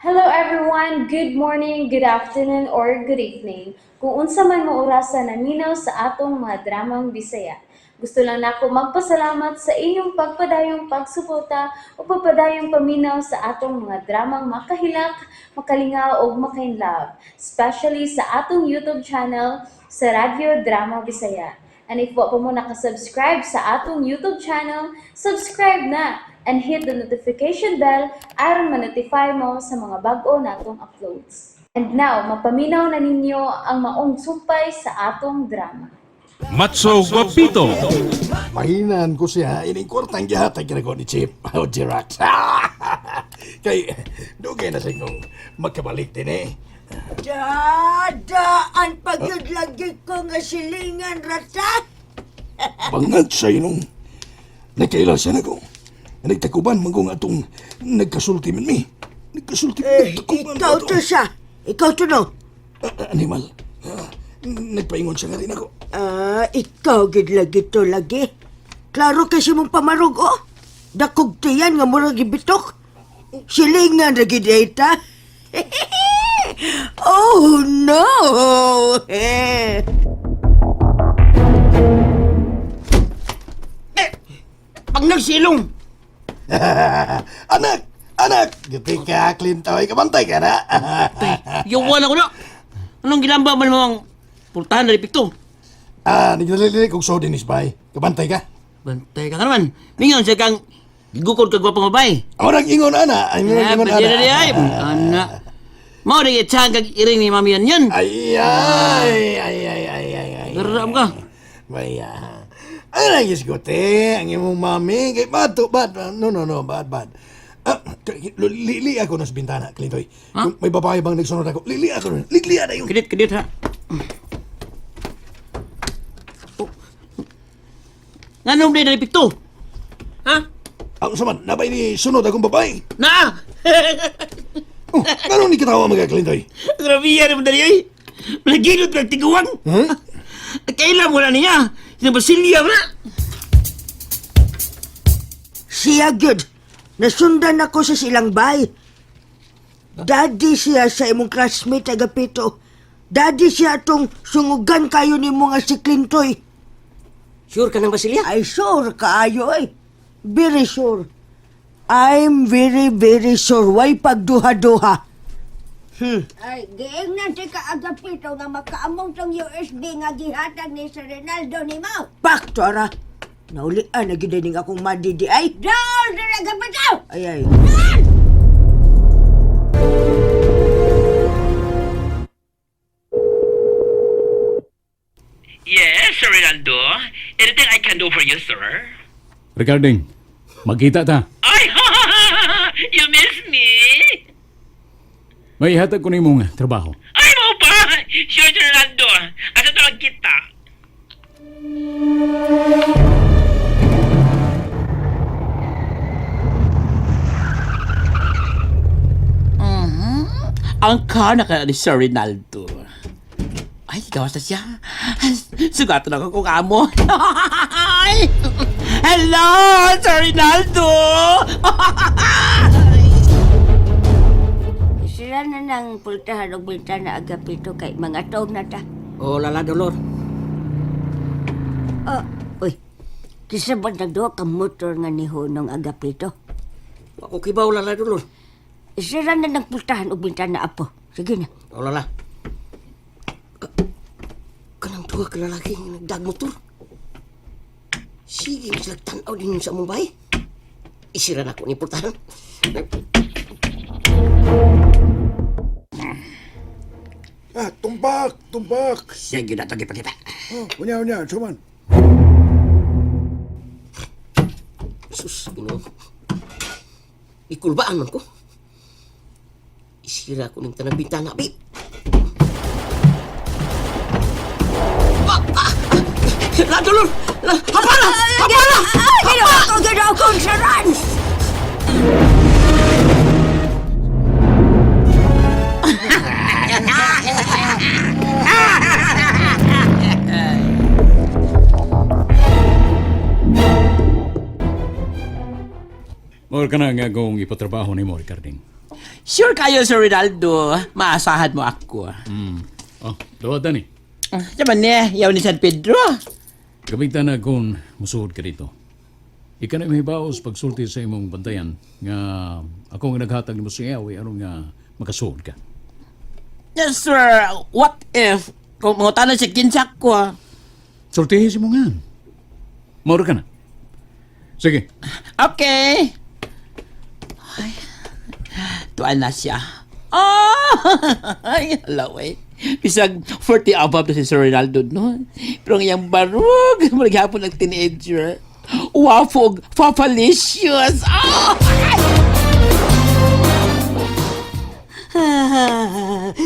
Hello everyone! Good morning, good afternoon, or good evening. Kung unsa man mo orasa naminaw sa atong mga dramang Bisaya. Gusto lang nako magpasalamat sa inyong pagpadayong pagsuporta o pagpadayong paminaw sa atong mga dramang makahilak, makalingaw ug makainlove, especially sa atong YouTube channel sa Radyo Drama Bisaya. And if wa pa mo nakasubscribe sa atong YouTube channel, subscribe na and hit the notification bell aron ma-notify mo sa mga bag-o natong uploads. And now, mapaminaw na ninyo ang maong sumpay sa atong drama. Matso Guapito. Mahinan ko siya, ining kwartang gihatag kina ko ni Chip o Jirax. Kay, dugay na siya kung magkabalik din eh. Dadaan pagyud lagi ko nga silingan rata. Bangag siya inong. Nagkaila siya na ko. Nagtakuban man ko nga atong nagkasulti man mi. Nagkasulti, Eh, nagtakuban ikaw man to siya. Ikaw to no. Animal. Nagpaingon siya nga rin ako. Ah, ikaw gid lagi to lagi. Klaro kasi mong pamarog oh. Dakog tiyan nga murag gibitok. Silingan ra gid ay ta. Oh no. Eh. Pag nagsilong, Anak! Anak! Giti ka, Clintoy. Kabantay ka na. yawan ako na. Anong gilamba man mo ang pultahan na epekto? Nagdalili kong so dinis, bay. Kabantay ka. Bantay ka ka naman. Mingon siya kang gigukod kag gwapong babae. Ako nang ingon, ana. Ay, Ah, ingon, pwede na ana. di ay. Ana. Mao rin itsahan kag iring ni mami yan yan. Ay, ay, ay, ay, ay, ay, ay. Garam ka. Maya. Ay, nagis ko, te. Ang imong mami. Kay bato, bad. No, no, no, bad, bad. Lili ako na sa bintana, Clintoy. Ha? Kung may babae bang nagsunod ako, lili ako na. Lili na yun. Kidit, kidit ha. Oh. Nganong di na epekto? Ha? Ang saman, nabay ni sunod akong babae. Na! Oh, ganun ni kitawa mga Clintoy? Grabe yan naman dali ay. Malagilot kag tiguang. Huh? Kailan mo na niya? Sino Basilia mo na? Siya gyud. Nasundan ako sa silang bay. Daddy siya sa imong classmate Agapito. Daddy siya atong sungugan kayo ni nga si Clintoy. Sure ka ng Basilia? Ay, sure kaayo ay. Very sure. I'm very, very sure. Why pagduha-duha? Ay, giingnan si Kaagapito nga makaamong tong USB nga gihatag ni Sir Rinaldo nimo. Pak, Tora. Naulian na gid ning akong madidi ay. Daol diri Agapito! Ay, ay. Yes, Sir Rinaldo. Anything I can do for you, sir? Regarding, magkita ta. Ay, you miss me? May hatag ko nimong trabaho. Ay, mo pa! Sure, Sir Rinaldo. Asa to lang kita? Ang kana kaya ni Sir Rinaldo. Ay, gawas na siya. Sugato na ako kung amo. Hello, Sir Rinaldo! Sila na nang pultahan og bintana Agapito kay mga taon na ta. Oh, lala, Dolor. Oh, uy. Kisa ba nagduha ka motor nga ni Hunong Agapito? Ako kibaw, lala, Dolor. Sila na nang pultahan og bintana apo. Sige na. Oh, lala. Kanang duha ka lalaki nga nagdag motor. Sige, sila tanaw din sa among bahay. Isira na ko ni pultahan. Tumbak, tumbak. Sige na ito, gipakita. Oh, unya, unya, suman. Sus, ino. Ikulbaan man ko. Isira ko ng tanang bintana, babe. Ah, ah, ah. La, Dolor! La, hapala! Hapala! Ay, ginawa ko, ginawa ko, saran! Mao ka na nga akong ipatrabaho nimo, Recording. Sure kayo, Sir Rinaldo. Maasahan mo ako. Oh, dawatan ni. Diyan ni, yaw ni San Pedro. Gamitan na kung musuod ka dito. Ika na mahibaos pagsulti sa imong bantayan nga ako ang naghatag nimo sa iawi aron nga makasuod ka. Yes, sir. What if kung mangutana si kinsak ko? Ah. Sultihi si mo nga. Mauro ka na. Sige. Okay. Ay, tuan na siya. Oh! Ay, hala, eh. Bisag 40 above na si Sir Ronaldo, no? Pero ang iyang barug, maghapon ng teenager. Wafog, papalicious. Oh!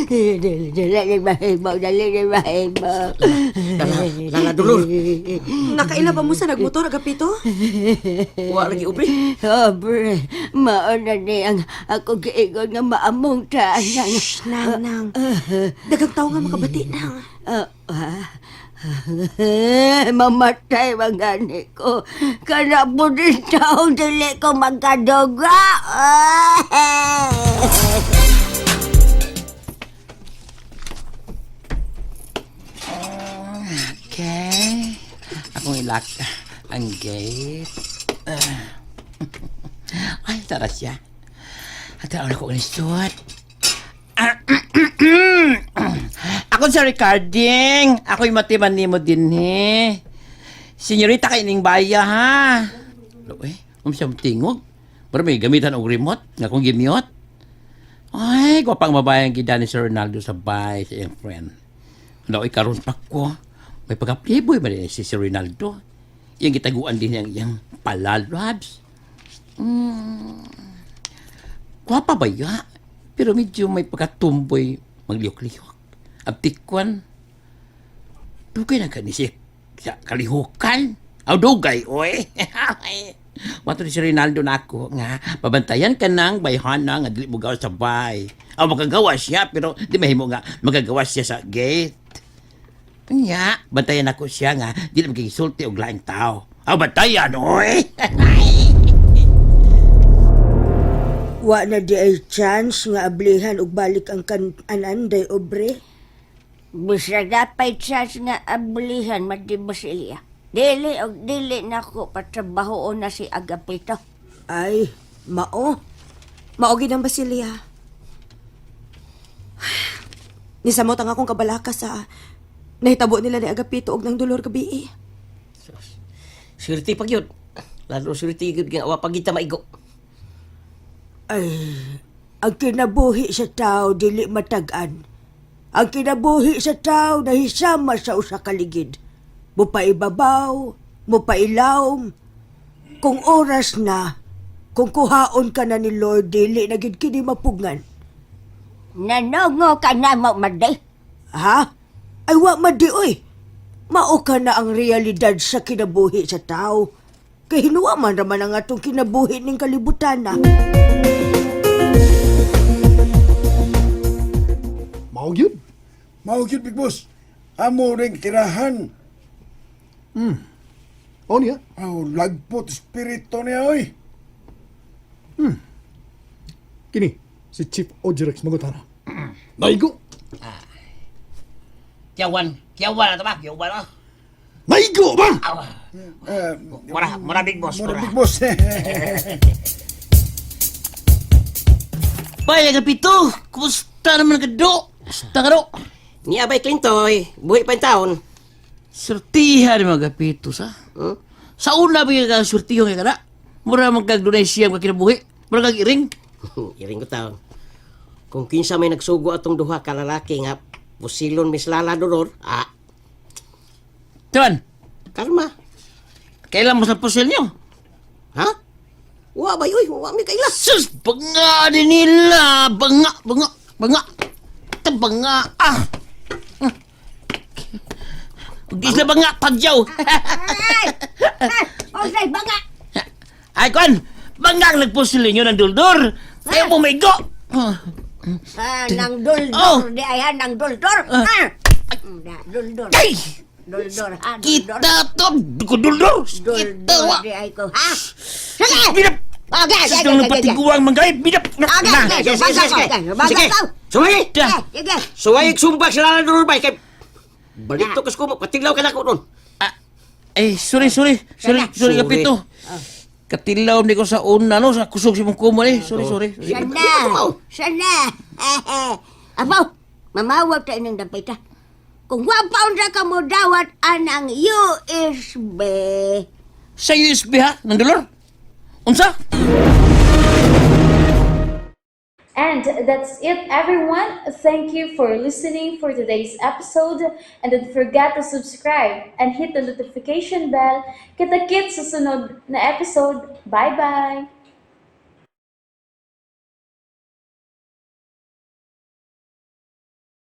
Dili, dili mahimo, dili mahimo. Lala, Dolor. Nakaila ba mo sa nagmotor, Agapito? Wa lagi ubre. Obre, mauna ni ang ako giingon nga maamong ta nang. Shh, nang, nang. Dagang tao nga makabati, nang. Ah, ah. Mamatay mga ko. Kana po din taong dili ko magkaduga. Ah. Okay. Akong ilak ang gate. Ah. Ay, tara siya. At tara ko ulisot. Ako sa recording. Ako'y matiman nimo din eh. Senyorita kay ning baya ha. Lo eh, umsa mo tingog. Pero may gamitan og remote nga akong gimute. Ay, gwapang babae ang gida ni Sir Ronaldo sa bay sa iyang friend. Ano, karon pa ko. May pagka-playboy ba din si Sir Ronaldo? Iyang gitaguan din niyang iyang palalabs. Gwapa ba ya? Pero medyo may pagkatumboy magliyok-liyok. Abtikwan. Dugay na ka ni siya sa kalihukan. Aw, dugay, oy. Wato ni si Rinaldo na ako nga pabantayan ka ng bayhana nga dili mo gawa sa bay. Aw, makagawa siya pero di mahimo nga magagawa siya sa gate. Nya, bantayan ako siya nga dili magisulti og laing tao. Aw, bantayan, oy. Wa na di ay chance nga ablihan og balik ang kan-anan day obre. Bisag napay chance nga ablihan mati Basilia. Dili og dili nako patrabahoon na si Agapito. Ay, mao. Mao gid ang Basilia. Nisamot ang akong kabalaka sa nahitabo nila ni Agapito og nang dolor gabi. Eh. Swerte pag yun. Lalo swerte yun nga wa pag kita maigo. Ay, ang kinabuhi sa tao dili matag-an. Ang kinabuhi sa tao nahisama sa usa ka ligid. Mupaibabaw, mupailawom. Kung oras na, kung kuhaon ka na ni Lord, dili na gid kini mapugngan. Nanongo ka na mo, Maday. Ha? Ay, wa madi, oy. Mao ka na ang realidad sa kinabuhi sa tao. Kay hinuwa man raman ang atong kinabuhi ning kalibutan na. Mao gyud. Mao gyud, Big Boss. Amo ring tirahan. O niya. Aw, lagpot espiritu niya, oy. Kini, si Chief Ojerex mangutana. Naigo! Kiyawan, kiyawan na to ba? Kiyawan ah. Naigo ba? Eh, Mura, mura big boss, mura mura. Big Boss. Bay, Agapito, kumusta naman ka do? Kumusta ka do? Ni Abay Clintoy, buhi pa yung taon. Surtihan ni mga Agapito sa. Hmm? Sa una ba yung surtihan ka na? Mura man kag dunay siyam ka kinabuhi. Mura kag iring. Iring ko taon. Kung kinsa may nagsugo atong duha ka lalaki nga pusilon mislala dolor, ah, Tuan, kalma. kailan mo sa pusil niyo? Ha? Wa ba yoy, wa mi kaila. Sus, banga din nila. Banga, banga, banga. Ito banga, ah. Di sila banga, pagyaw. Ay! Ay! Osay, banga! Ay, kwan, banga ang nagpusil ninyo ng duldor. Kaya mo may go. Ah, nang duldor Oh. di ay ha, nang duldor. Ah! Na, duldor. Ay! Duldor ha, duldor. Kita to, duldor. Kita Duldor wa. di ay ko ha. Sige! Binap. Okay, Sus okay, nang okay, okay. patiguang manggay. Bidap na. Okay, Na. okay. Sige, sige, sige, sige. Baga Sige. ko. Suway! Da. Sige. Suway sumbag sa Lala Dolor bay kay balik to kas kumo patiglaw ka nako ron. Ah, eh, sorry, sorry. Sorry, Sana. sorry, Sorry. Kapito. Katilaw ni ko sa una, no? Sa kusog si mong kumo, eh. Sorry, sorry. Sana. Sana. Abaw, mamawag tayo ng dapita. Kung wa pa unsa ka mo dawat anang USB. Sa USB, ha? Nang dolor? Unsa? And that's it, everyone. Thank you for listening for today's episode. And don't forget to subscribe and hit the notification bell. Kita-kits sa sunod na episode. Bye-bye!